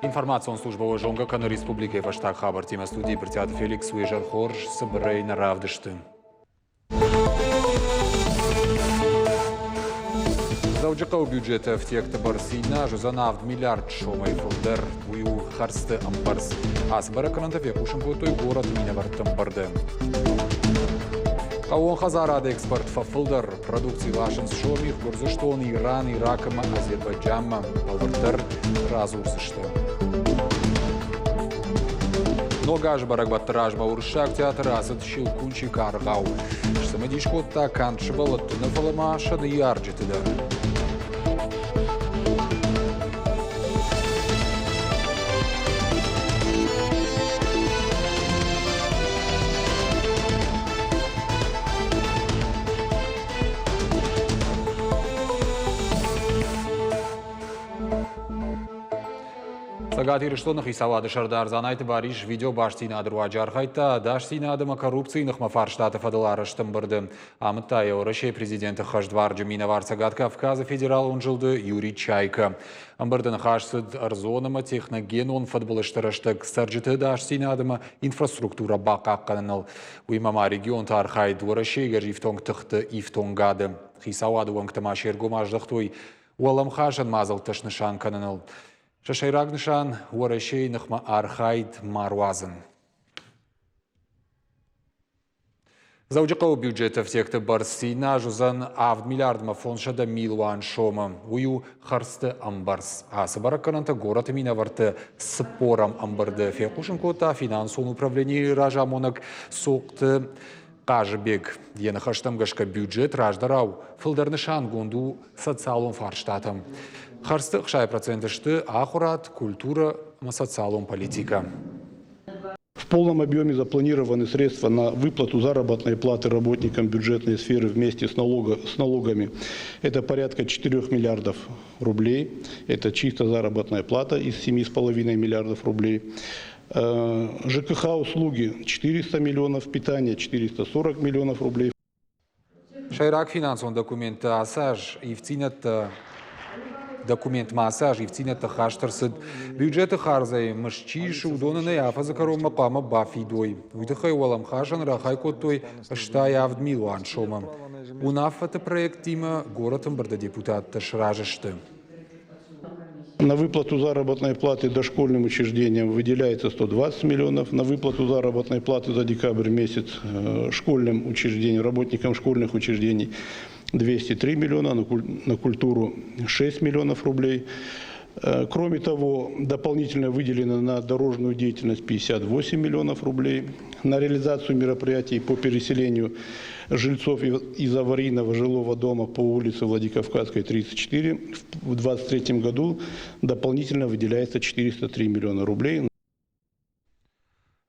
Информацион службӕ уӕ зонгӕ кӕны республикӕйы фӕстаг хабӕрттимӕ студийы Брытъиаты Феликс уе зӕр хорз цыбырӕй нӕ равдысты. Дзӕуджыхъӕуы бюджеты ӕфтиӕгты бӕрц иннӕ аз уыдзӕн 7 миллиард сомӕй фылдӕр. Уый у хӕрдзты ӕмбӕрц. Ацы бӕрӕггӕнӕнтӕ фехъусын кодтой горӕты минӕвӕртты ӕмбырды. Хъӕууон хӕдзарады экспорт фӕфылдӕр. Продукци ласынц Сомих, Гуырдзыстон, Иран, Ирак ӕмӕ Азербайджанмӕ. Бӕлвырддӕр радзурдзысты. Ног азы бӕрӕгбӕтты размӕ Уырыссаг театры ацыд Щелкунчик аргъау. Сцымыдис кодта канд сывӕллӕтты нӕ, фӕлӕ ма сӕ ныййарджыты дӕр. Цӕгат Ирыстоны хицауады сӕрдар Дзанайты Барис видеобастдзинады руаджы архайдта ӕдасдзинад ӕмӕ коррупцийы ныхмӕ фарстаты фӕдыл арӕзт ӕмбырды. Амыдта йӕ Уӕрӕсейы президенты хӕстварджы минӕвар Цӕгат Кавказы федералон зылды Юрий Чайка. Ӕмбырды ныхас цыд ӕрдзон ӕмӕ техногенон фыдбылызты рӕстӕг цӕрджыты ӕдасдзинад ӕмӕ инфраструктурӕ бахъахъхъӕныныл. Уыимӕ ма регионты архайд Уӕрӕсейы гӕрзифтонг тыхты ифтонгады. Хицауады уӕнгтӕ ма се ргом аздӕхтой уӕлӕмхасӕн мадзӕлттӕ снысан кӕныныл. Сӕ сӕйраг нысан – Уӕрӕсейы ныхмӕ архайд ма руадзын. Дзӕуджыхъӕуы бюджеты ӕфтиӕгты бӕрц иннӕ аз уыдзӕн 7 миллиардмӕ 500 милуан сомы. Уый у хӕрдзты ӕмбӕрц. Ацы бӕрӕггӕнӕнтӕ горӕты минӕвӕртты цыппорӕм ӕмбырды фехъусын кодта финансон управленийы разамонӕг Сохъты Хъазыбег. Йӕ ныхӕстӕм гӕсгӕ бюджет раздӕрау фылдӕр нысангонд у социалон фарстатӕм. Хӕрдзты 60% сты ахуырад, культурӕ ӕмӕ социалон политикӕ. В полном объеме запланированы средства на выплату заработной платы работникам бюджетной сферы вместе с, налога, с налогами. Это порядка 4 миллиардов рублей. Это чисто заработная плата из 7,5 миллиардов рублей. ЖКХ услуги 400 миллионов, питание 440 миллионов рублей. Сӕйраг финансон документты ацы аз ивддзинӕдтӕ документмӕ ацы аз ивддзинӕдтӕ хаст ӕрцыд. Бюджеты хардзӕй мызд чи исы, уыдоны нӕ афӕдзы кӕронмӕ хъуамӕ бафидой. Уый тыххӕй уӕлӕмхасӕн рахай кодтой 87 милуан сомы. Уынаффӕты проекттимӕ горӕты ӕмбырды депутаттӕ сразы сты. На выплату заработной платы дошкольным учреждениям выделяется 120 миллионов. На выплату заработной платы за декабрь месяц школьным учреждениям, работникам школьных учреждений 203 миллиона, на культуру 6 миллионов рублей. Кроме того, дополнительно выделено на дорожную деятельность 58 миллионов рублей, на реализацию мероприятий по переселению жильцов из аварийного жилого дома по улице Владикавказской, 34 в 2023 году дополнительно выделяется 403 миллиона рублей.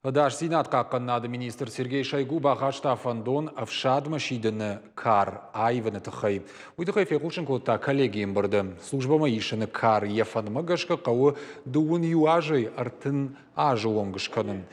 Ӕдасдзинад хъахъхъӕнынады министр Сергей Шойгу бахаста фӕндон ӕфсадмӕ сидыны кар аивыны тыххӕй. Уый тыххӕй фехъусын кодта коллегийы ӕмбырды. Службӕмӕ исыны кар йӕ фӕндмӕ гӕсгӕ хъӕуы дыууын иу азӕй 30 азы онг скӕнын.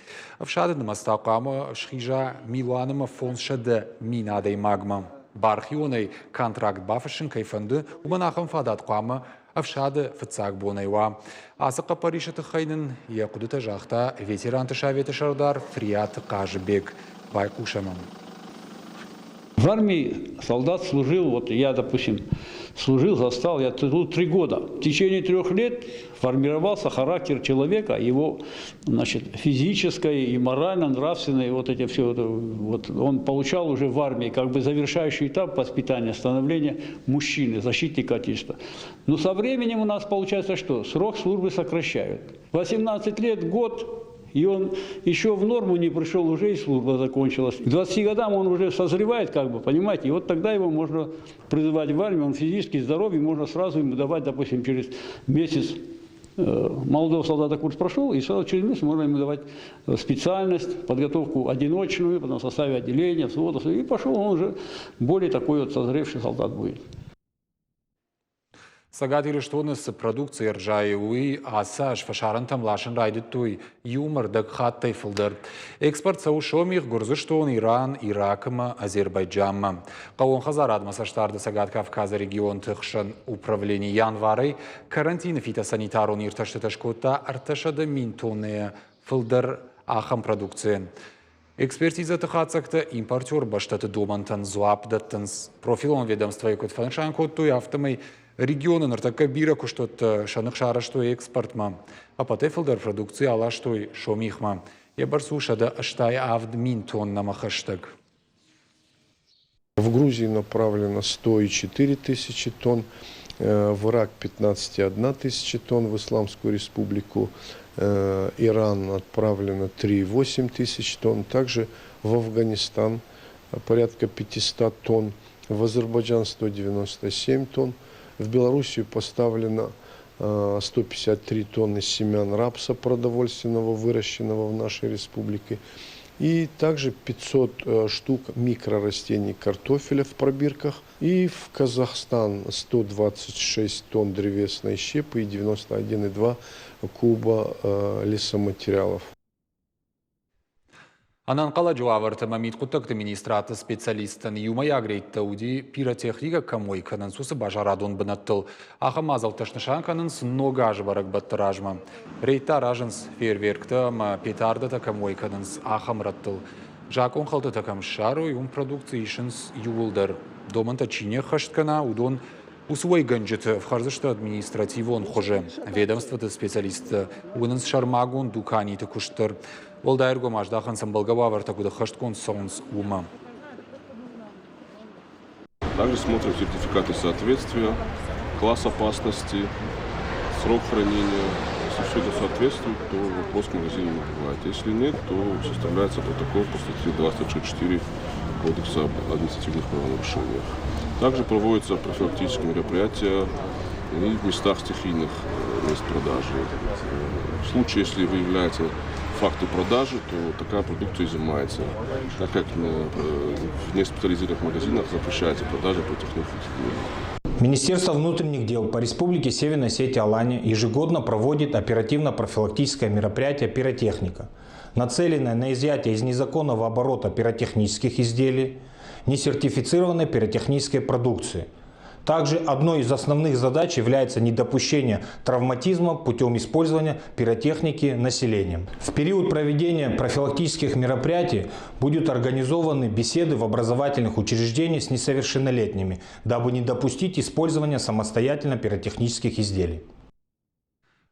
Ӕфсады нымӕц та хъуамӕ схиза милуан ӕмӕ 500 мин адӕймагмӕ. Бархионӕй контракт бафыссын кӕй фӕнды, уымӕн ахӕм фадат хъуамӕ ӕфсады фыццаг бонӕй уа. Ацы хъӕппӕрисы тыххӕй нын йӕ хъуыдытӕ загъта ветеранты советы сӕрдар Фриаты Хъазыбег. Байхъусӕм ӕм. В армии солдат служил, вот я, допустим, служил, застал, я служил 3 года. В течение 3 лет формировался характер человека, его, значит, физическое и морально-нравственное, вот эти все, вот, он получал уже в армии как бы завершающий этап воспитания, становления мужчины, защитника Отечества. Но со временем у нас получается что? Срок службы сокращают. 18 лет, год, и он еще в норму не пришел, уже и служба закончилась. К 20 годам он уже созревает, как бы, понимаете, и вот тогда его можно призывать в армию, он физически здоровый, можно сразу ему давать, допустим, через месяц молодого солдата курс прошел, и сразу через месяц можно ему давать специальность, подготовку одиночную, потом в составе отделения, взвода, и пошел, он уже более такой вот созревший солдат будет. Цӕгат Ирыстоны цы продукци ӕрзайы, уый ацы аз фӕсарӕнтӕм ласын райдыдтой иумӕ ӕрдӕг хаттӕй фылдӕр. Экспорт цӕуы Сомих, Гуырдзыстон, Иран, Ирак ӕмӕ Азербайджанмӕ. Хъӕууон хӕдзарадмӕ цӕстдарды Цӕгат Кавказы регионты хсӕн управлени январӕй карантины фитосанитарон иртӕстытӕ скодта 300 000 тоннӕйӕ фылдӕр ахӕм продукцийӕн. Экспертизӕты хатдзӕгтӕ импортер бӕстӕты домӕнтӕн дзуапп дӕттынц. Профилон ведомствойы куыд фӕнысан кодтой, афтӕмӕй регионы ныртӕккӕ бирӕ куыстуӕттӕ сӕ ных сарӕзтой экспортмӕ. Ӕппӕтӕй фылдӕр продукци аластой Сомихмӕ. Йӕ бӕрц у 187 000 тоннӕмӕ хӕстӕг. В Грузию направлено 104 тысячи тонн, в Ирак 15,1 тысячи тонн, в Исламскую республику Иран отправлено 3,8 тысяч тонн, также в Афганистан порядка 500 тонн, в Азербайджан 197 тонн, в Белоруссию поставлено 153 тонны семян рапса продовольственного, выращенного в нашей республике. И также 500 штук микрорастений картофеля в пробирках. И в Казахстан 126 тонн древесной щепы и 91,2 куба лесоматериалов. Ӕнӕнхъӕлӕджы уавӕрты ӕмӕ мидхъуыддӕгты министрады специалисттӕн иумӕйаг рейдтӕ уыди, пиротехникӕ кӕм уӕй кӕнынц, уыцы базарадон бынӕттыл. Ахӕм мадзӕлттӕ снысан кӕнынц Ног азы бӕрӕгбӕтты размӕ. Рейдтӕ аразынц, фейерверктӕ ӕмӕ петардӕтӕ кӕм уӕй кӕнынц, ахӕм рӕттыл. Закъонхӕлдтытӕ кӕм ссарой, уым продукци исынц иууылдӕр. Домӕнтӕ чи не ххӕст кӕна, уыдон уыцы уӕйгӕнджыты ӕфхӕрдзысты административон хуызы. Ведомствоты специалисттӕ уынынц сӕрмагонд дуканиты куыст дӕр. Уӕлдай ӕргом аздахынц, ӕмбӕлгӕ уавӕртӕ куыд ӕххӕстгонд цӕуынц, уымӕ. Также смотрим сертификаты соответствия, класс опасности, срок хранения. Если все это соответствует, то вопрос к магазину не бывает. Если нет, то составляется протокол по статье 2.4 Кодекса об административных правонарушениях. Также проводятся профилактические мероприятия и в местах стихийных мест продажи. В случае, если выявляются факты продажи, то такая продукция изымается, так как в неспециализированных магазинах запрещается продажа пиротехнических изделий. Министерство внутренних дел по Республике Северная Осетия Алания ежегодно проводит оперативно-профилактическое мероприятие «Пиротехника», нацеленное на изъятие из незаконного оборота пиротехнических изделий, несертифицированной пиротехнической продукции. Также одной из основных задач является недопущение травматизма путем использования пиротехники населением. В период проведения профилактических мероприятий будут организованы беседы в образовательных учреждениях с несовершеннолетними, дабы не допустить использования самостоятельно пиротехнических изделий.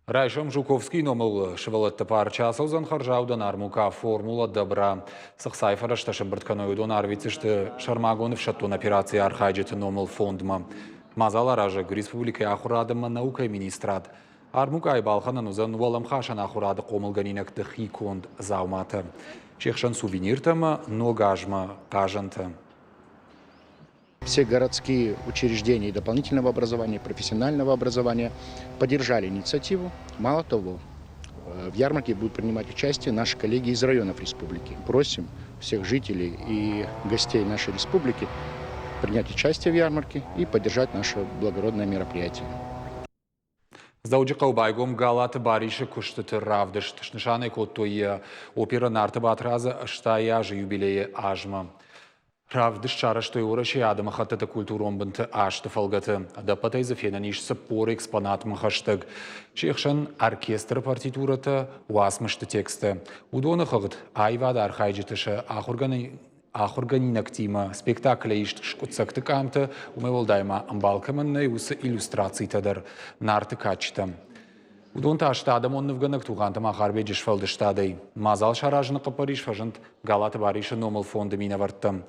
Райсом Жуковскийы номыл сывӕллӕтты парчы ацӕудзӕн хӕрзаудӕн армукъа «Формула добра». Цы хцайы фӕрӕзтӕ сӕмбырд кӕной, уыдон арвитдзысты сӕрмагонд ӕфсӕддон операцийы архайджыты номыл фондмӕ. Мадзал аразӕг республикӕйы ахуырад ӕмӕ наукӕйы министрад. Армукъайы балхӕнӕн уыдзӕн уӕлӕмхасӕн ахуырады хъомылгӕнинӕгты хиконд дзауматӕ. Се хсӕн сувениртӕ ӕмӕ Ног азмӕ хъазӕнтӕ. Все городские учреждения дополнительного образования, профессионального образования поддержали инициативу. Мало того, в ярмарке будут принимать участие наши коллеги из районов республики. Просим всех жителей и гостей нашей республики принять участие в ярмарке и поддержать наше благородное мероприятие. Дзӕуджыхъӕуы байгом Галаты Барисы куыстыты равдыст. Снысан ӕй кодтой йӕ оперӕ «Нарты Батрадз-ы 80 азы юбилейы азмӕ. Равдыст сарӕзтой Уӕрӕсейы адӕмыхӕттыты культурон бынты азты фӕлгӕты. Ӕдӕппӕтӕй дзы фенӕн ис 40 экспонатмӕ хӕстӕг. Се хсӕн оркестры партитурӕтӕ, уацмысты тексттӕ. Уыдоны хыгъд аивады архайджыты сӕ ахуыргӕнинӕгтимӕ спектаклӕй ист скъуыддзӕгты къамтӕ, уымӕй уӕлдай ма ӕмбал кӕмӕн нӕй, уыцы иллюстрацитӕ дӕр Нарты кадджытӕм. Уыдон та сты адӕмон нывгӕнӕг Тугъанты Махарбеджы сфӕлдыстадӕй. Мадзал саразыны хъӕппӕрис фӕзынд Галаты Барисы номыл фонды минӕвӕрттӕм.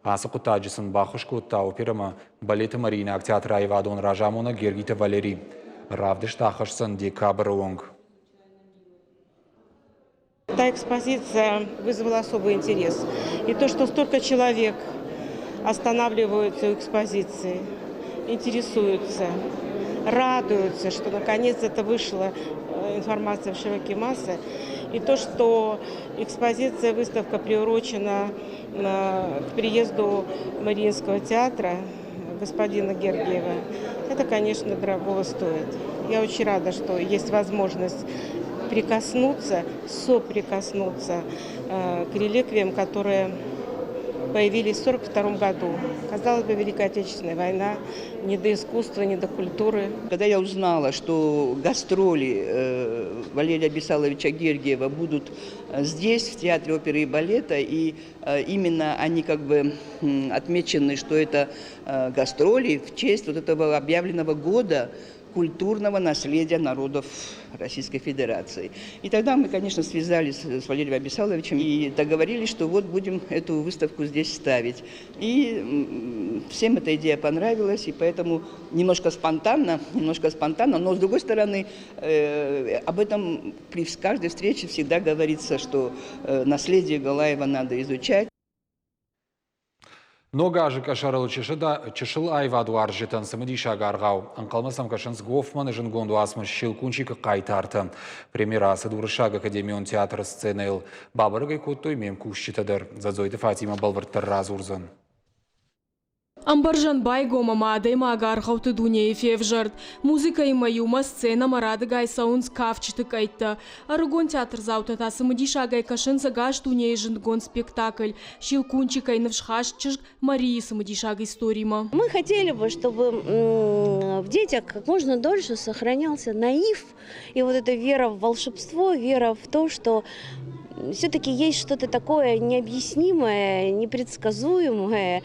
Ацы хъуыддаджы сын баххуыс кодта оперӕ ӕмӕ балеты Мариинаг театры аивадон разамонӕг Гергиты Валери. Равдыст ахӕсдзӕн декабры онг. Та экспозиция вызвала особый интерес. И то, что столько человек останавливаются у экспозиции, интересуются, радуются, что наконец это вышла информация в широкие массы. И то, что экспозиция, выставка приурочена к приезду Мариинского театра. господина Гергиева, это, конечно, дорогого стоит. Я очень рада, что есть возможность прикоснуться, соприкоснуться к реликвиям, которые появились в 1942 году. Казалось бы, Великая Отечественная война, не до искусства, не до культуры. Когда я узнала, что гастроли Валерия Абисаловича Гергиева будут здесь, в Театре оперы и балета, и именно они как бы отмечены, что это гастроли в честь вот этого объявленного года культурного наследия народов Российской Федерации. И тогда мы, конечно, связались с Валерием Абисаловичем и договорились, что вот будем эту выставку здесь ставить. И всем эта идея понравилась, и поэтому немножко спонтанно, но с другой стороны, об этом при каждой встрече всегда говорится, что наследие Галаева надо изучать. Ног азы къӕсӕрыл чысыл аивадуарзджытӕн цымыдисаг аргъау. Ӕнхъӕлмӕ сӕм кӕсынц Гофманы зындгонд уацмыс «Щелкунчик-ы хъайтартӕ». Премьерӕ ацыд Уырыссаг академион театры сценӕйыл. Бабӕрӕг ӕй кодтой ме мкусджытӕ дӕр. Дзӕдзойты Фатимӕ бӕлвырддӕр радзурдзӕн. Ӕмбӕрзӕн байгом ӕмӕ адӕймаг аргъӕутты дунейы февзӕрд. Музыкӕимӕ иумӕ сценӕмӕ радыгай цӕуынц кафджыты къӕйттӕ. Ӕрыгон театрдзаутӕ та цымыдисагӕй кӕсынц ӕгас дунейы зындгонд спектакль «Щелкунчик-ӕй ныфсхаст чызг Марийы цымыдисаг историмӕ. Мы хотели бы, чтобы в детях как можно дольше сохранялся наив и вот эта вера в волшебство, вера в то, что все-таки есть что-то такое необъяснимое, непредсказуемое,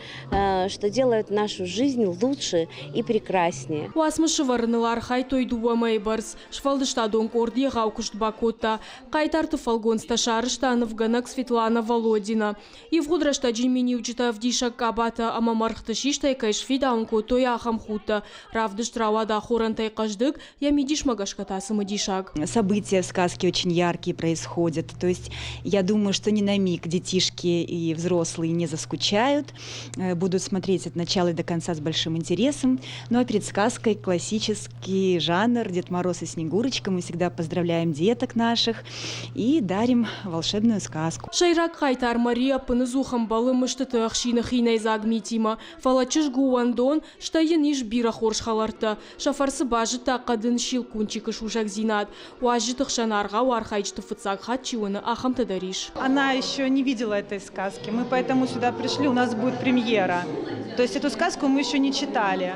что делает нашу жизнь лучше и прекраснее. Уацмысы вӕрыныл архайдтой дыууӕ мӕйы бӕрц. Сфӕлдыстадон къорд егъау куыст бакодта. Хъайтарты фӕлгонцтӕ сарӕзта нывгӕнӕг Светлана Володина. Ивгъуыд рӕстӕджы миниуджытӕ ӕвдисӕг къабатӕ ӕмӕ мӕргъты систӕй кӕй сфидауын кодтой, ахӕм худтӕ. Равдыст рауад ахорӕнтӕй хъӕздыг, йӕ мидисмӕ гӕсгӕ та цымыдисаг. События в сказке очень яркие происходят. То есть я думаю, что ни на миг детишки и взрослые не заскучают, будут смотреть от начала и до конца с большим интересом. Ну а перед сказкой классический жанр Дед Мороз и Снегурочка. Мы всегда поздравляем деток наших и дарим волшебную сказку. Сӕйраг хъайтар Мария ӕппыныдзух ӕмбӕлы мыстыты ӕхсины хинӕйдзаг митимӕ, фӕлӕ чызг у уӕндон, стӕй йын ис бирӕ хорз хӕлӕрттӕ. Сӕ фӕрцы базыдта хъӕдын Щелкунчикы сусӕгдзинад. Уазджыты хсӕн аргъау архайджыты фыццаг хатт чи уыны, ахӕмтӕ дӕр ис. Она еще не видела этой сказки. Мы поэтому сюда пришли, у нас будет премьера. То есть эту сказку мы еще не читали.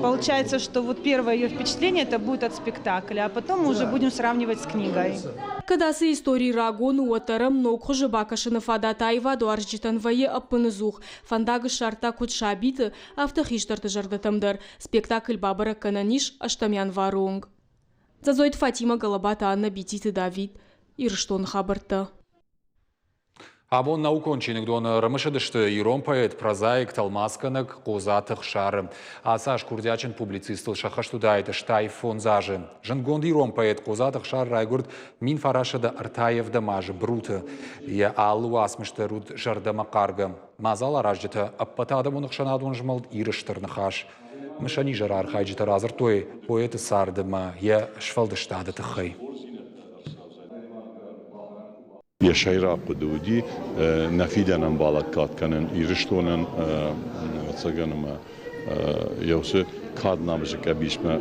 Получается, что вот первое ее впечатление это будет от спектакля, а потом мы уже будем сравнивать с книгой. Кӕд ацы истори рагон у, уӕддӕр ӕм ног хуызы бакӕсыны фадат аивадуарзджытӕн вӕййы ӕппыныдзух. Фӕндаг ссардта куыд сабиты, афтӕ хистӕрты зӕрдӕтӕм дӕр. Спектакль бабӕрӕг кӕнӕн ис ӕстӕм январы онг. Дзӕдзойты Фатимӕ, Галабаты Анна, Бититы Давид. Ирыстоны хабӕрттӕ. Абон наукон чиныгдоны ӕрымысыдысты ирон поэт, прозаик, тӕлмацгӕнӕг Хъодзаты Хсары. Ацы аз курдиатджын публицистыл сӕххӕст уыдаид 85 азы. Зындгонд ирон поэт Хъодзаты Хсар райгуырд 1903 азы Бруты. Йӕ алы уацмыс дӕр уыд зӕрдӕмӕхъаргӕ. Мадзал аразджытӕ ӕппӕтадӕмон ӕхсӕнадон змӕлд Иры стыр ныхас. Мысӕн изӕры архайджытӕ радзырдтой поэты царды ӕмӕ йӕ сфӕлдыстады тыххӕй. Йӕ сӕйраг хъуыды уыди нӕ фидӕнӕн балӕггад кӕнын Ирыстонӕн, ӕвӕццӕгӕн, ӕмӕ йӕ уыцы кад намысы къӕбисмӕ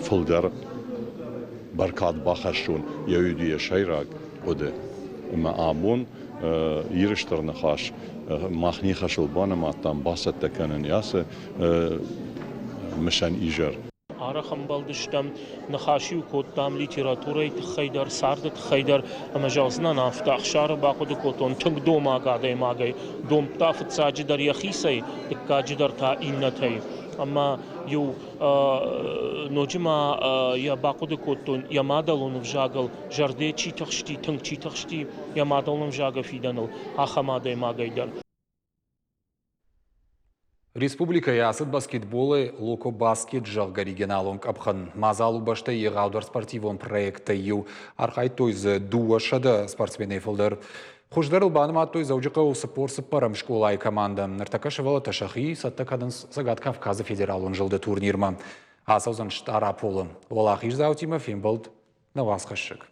фылдӕр бӕркад бахӕссон, йӕ уыди йӕ сӕйраг хъуыды. Ӕмӕ абон Иры стыр ныхас мах не хӕсыл банымадтам бацӕттӕ кӕнын ацы мысӕн изӕр. Арӕх ӕмбӕлдыстӕм, ныхас-иу кодтам литературӕйы тыххӕй дӕр, царды тыххӕй дӕр ӕмӕ зӕгъдзынӕн афтӕ, Ӕхсары бахъуыды кодтон тынг домаг адӕймагӕй, домдта фыццаджыдӕр йӕхицӕй, дыккаджыдӕр та иннӕтӕй. Ӕмӕ иу ноджы ма йӕ бахъуыды кодтон йӕ мадӕлон ӕвзагыл зӕрдӕ чи тыхсти, тынг чи тыхсти йӕ мадӕлон ӕвзагы фидӕныл, ахӕм адӕймагӕй дӕр. Республикӕйы ацыд баскетболӕй Локобаскет, зӕгъгӕ, регионалон къӕпхӕн. Мадзал у бӕстӕйы егъаудӕр спортивон проекттӕй иу. Архайдтой дзы 200 спортсменӕй фылдӕр. Хуыздӕрыл банымадтой Дзӕуджыхъӕуы 44-ӕм скъолайы командӕ. Ныртӕккӕ сывӕллӕттӕ сӕхи цӕттӕ кӕнынц Цӕгат Кавказы федералон зылды турнирмӕ. Ацӕудзӕн Стъараполы. Уӕлахиздзаутимӕ фембӕлд нӕ уацхӕссӕг.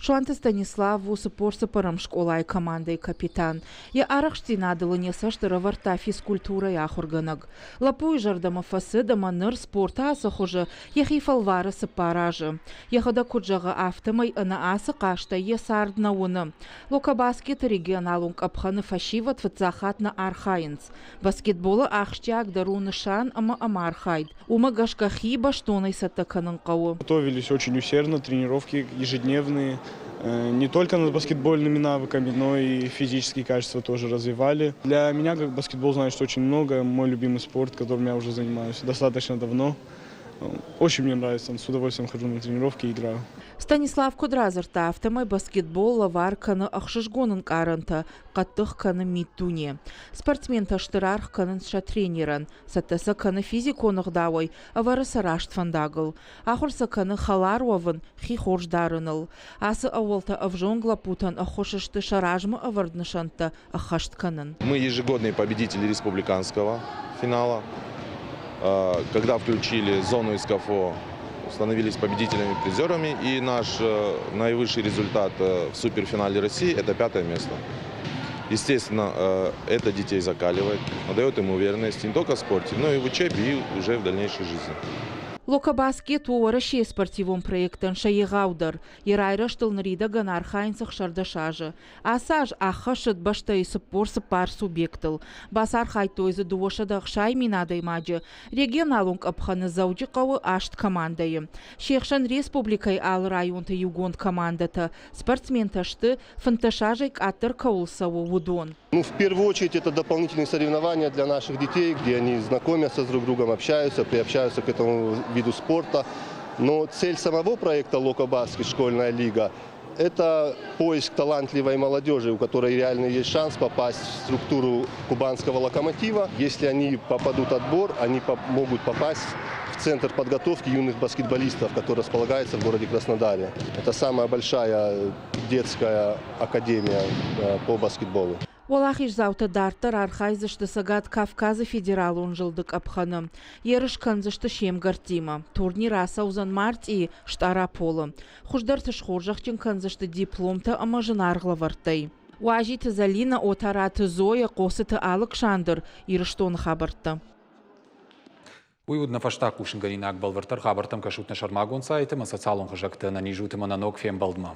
Суанты Станислав у 44-ӕм скъолайы командӕйы капитан. Йӕ арӕхстдзинадыл ын йӕ цӕст ӕрӕвӕрдта физкультурӕйы ахуыргӕнӕг. Лӕппуйы зӕрдӕмӕ фӕцыд ӕмӕ ныр спорты ацы хуызы йӕхи фӕлвары цыппар азы. Йӕхӕдӕг куыд зӕгъы, афтӕмӕй ӕнӕ ацы хъазтӕй йӕ цард нӕ уыны. Локобаскеты регионалон къӕпхӕны фӕсивӕд фыццаг хатт нӕ архайынц. Баскетболы ахсджиагдӕр у нысан ӕмӕ ӕмархайд. Уымӕ гӕсгӕ хи бӕстонӕй цӕттӕ кӕнын хъӕуы. Готовились очень усердно, тренировки ежедневные. Не только над баскетбольными навыками, но и физические качества тоже развивали. Для меня как баскетбол значит очень много. Мой любимый спорт, которым я уже занимаюсь достаточно давно. Очень мне нравится, с удовольствием хожу на тренировки и играю. Станислав куыд радзырдта, афтӕмӕй баскетбол лӕвар кӕны ӕхсызгон ӕнкъарӕнтӕ, хъӕддых кӕны миддуне. Спортсментӕ стыр аргъ кӕнынц сӕ тренерӕн, цӕттӕ сӕ кӕны физикон ӕгъдауӕй, ӕвӕры сӕ раст фӕндагыл. Ахуыр сӕ кӕны хӕлар уӕвын, хи хорз дарыныл. Ацы ӕууӕлтӕ ӕвзонг лӕппутӕн ӕххуыс сты сӕ размӕ ӕвӕрд нысӕнттӕ ӕххӕст кӕнын. Мы ежегодные победители республиканского финала. Когда включили зону СКФО, становились победителями призерами. И наш наивысший результат в суперфинале России – это пятое место. Естественно, это детей закаливает, дает им уверенность не только в спорте, но и в учебе, и уже в дальнейшей жизни. Локобаскет у Уӕрӕсейы спортивон проектӕн сӕ егъаудӕр. Йӕ райрӕзтыл ныридӕгӕн архайынц 16 азы. Ацы аз ӕххӕссыд бӕстӕйы 44 субъектыл. Бацархайдтой дзы 260 мин адӕймаджы. Регионалон къӕпхӕны Дзӕуджыхъӕуы аст командӕйы. Се хсӕн республикӕйы алы районты иугонд командӕтӕ. Спортсментӕ сты, 15 азӕй къаддӕр кӕуыл цӕуы, уыдон. Ну, в первую очередь, это дополнительные соревнования для наших детей, где они знакомятся с друг другом, общаются, приобщаются к этому виду спорта. Но цель самого проекта «Локобаскет. Школьная лига» – это поиск талантливой молодежи, у которой реально есть шанс попасть в структуру кубанского локомотива. Если они попадут в отбор, они могут попасть в Центр подготовки юных баскетболистов, который располагается в городе Краснодаре. Это самая большая детская академия по баскетболу. Уӕлахиздзаутӕ дарддӕр архайдзысты Цӕгат Кавказы федералон зылды къӕпхӕны. Ерыс кӕндзысты се мгӕрттимӕ. Турнир ацӕудзӕн мартъийы Стъараполы. Хуыздӕрты схорзӕхджын кӕндзысты дипломтӕ ӕмӕ зынаргъ лӕвӕрттӕй. Уазиты Зӕлинӕ, Отараты Зоя, Хъоцыты Алыксандр, Ирыстоны хабӕрттӕ. Уый уыд нӕ фӕстаг хъусынгӕнинаг. Бӕлвырддӕр хабӕрттӕм кӕсут нӕ сӕрмагонд сайты ӕмӕ социалон хызӕгты. Ӕнӕниз ут ӕмӕ нӕ ног фембӕлдмӕ.